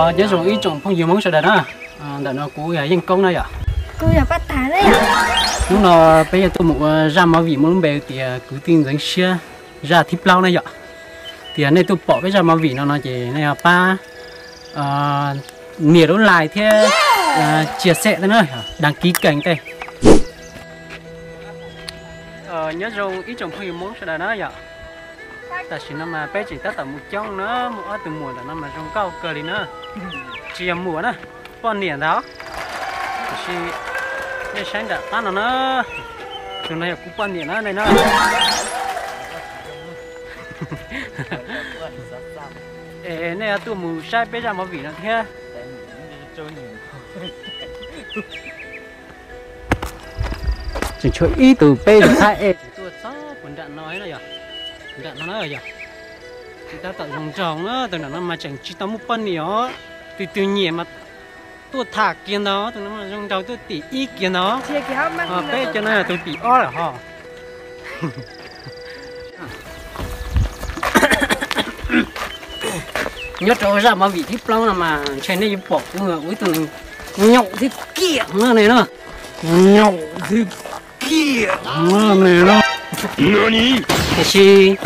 Nyob zoo ib tsoom phooj ywg Hmoob sawv daws na, ntawm no kuv yog Yeej Koob na yom. Hnub no peb yuav tuaj mus ua zaj movie muaj lub npe tias Kwv Tij Ntxeev Siab, zaj thib plaub na yom. Tias nej tuaj pom peb zaj movie no no ces nej pab nias lub like thiab chia sẻ tej na, đăng ký kênh tej. Nyob zoo ib tsoom phooj ywg Hmoob sawv daws na yom. Tam sim no mas peb tseem tab tom mus coob na, mus ob tug muam ntawm no mas zoo nkauj kawg li na. Tsis yog muam na, poj niam ntag. Tiam sis nej saib nram qab no na, tus no yog kuv poj niam na nej na. Es nej tuaj mus saib peb zaj movie no thiab. Tseem tshuav ib tug peb tus thaib es tseem tuaj txog puag nram no na yom. Nram no na yom. Tsis tab tom zoo nraug na, tus nram no mas tseem tsis tau muaj poj niam os. Tus twg nyiam mas tuaj tham kiag ntag, tus no mas zoo nraug tuaj tim ib kiag ntag. Peb cov no yog tus tim ob lawm ho. Nyob rau zaj movie thib plaub no mas ntshe nej yuav pom kuv ua ib tug neeg nyaum thwj kiam no ne na. Nyaum thwj kiam no ne na. Tiam sis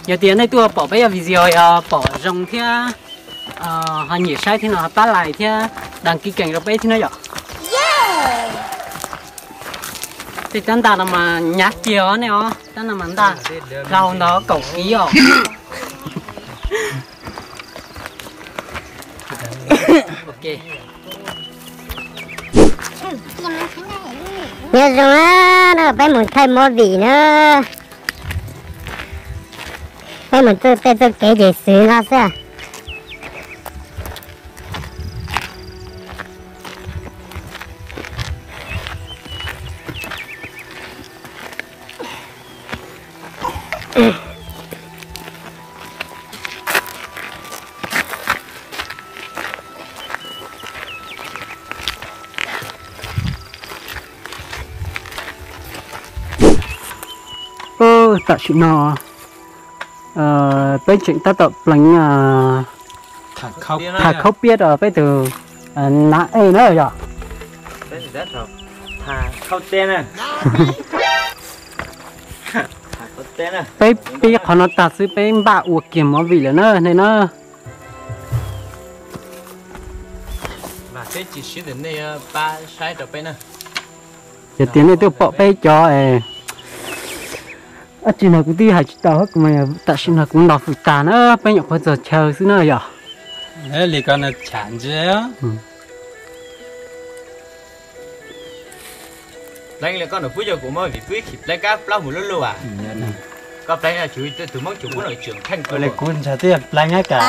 yog tias nej tuaj pom peb zaj video yog pom zoo thiab ho nyiam saib thiab no pab like thiab đăng ký kênh rau peb thiab na yom. Tej tab ntaj no mas hnyav kiag os nej os, tab no mas ntaj hlau ntawd kaum kiv os. Nyob zoo na, peb mus thaij movie na. Peb mus txoj tej txoj kev cem xwm no xwb. Tam sim no peb tseem tab tom pleev tham khaub piab rau peb tus nav ej na yom. Peb pib qhov no tag xwb peb npaj ua kiag movie lawm na nej na. Yog tias nej tuaj pom peb cov dab tsi no kuv twb hais tsis tau, tam sim no kuv ntaus fwm tag na, peb nyuam qhuav txog chaw xwb na yom. Li ko no cham ntsia. Pleev li koj nram pub yog kuv muab vim pub ib khim pleev kab plaub mus lub lub as. Koj pleev no tsum tus Hmoob tsum pub no tseem kheej li kuv ntshe twb yog pleev ab kas.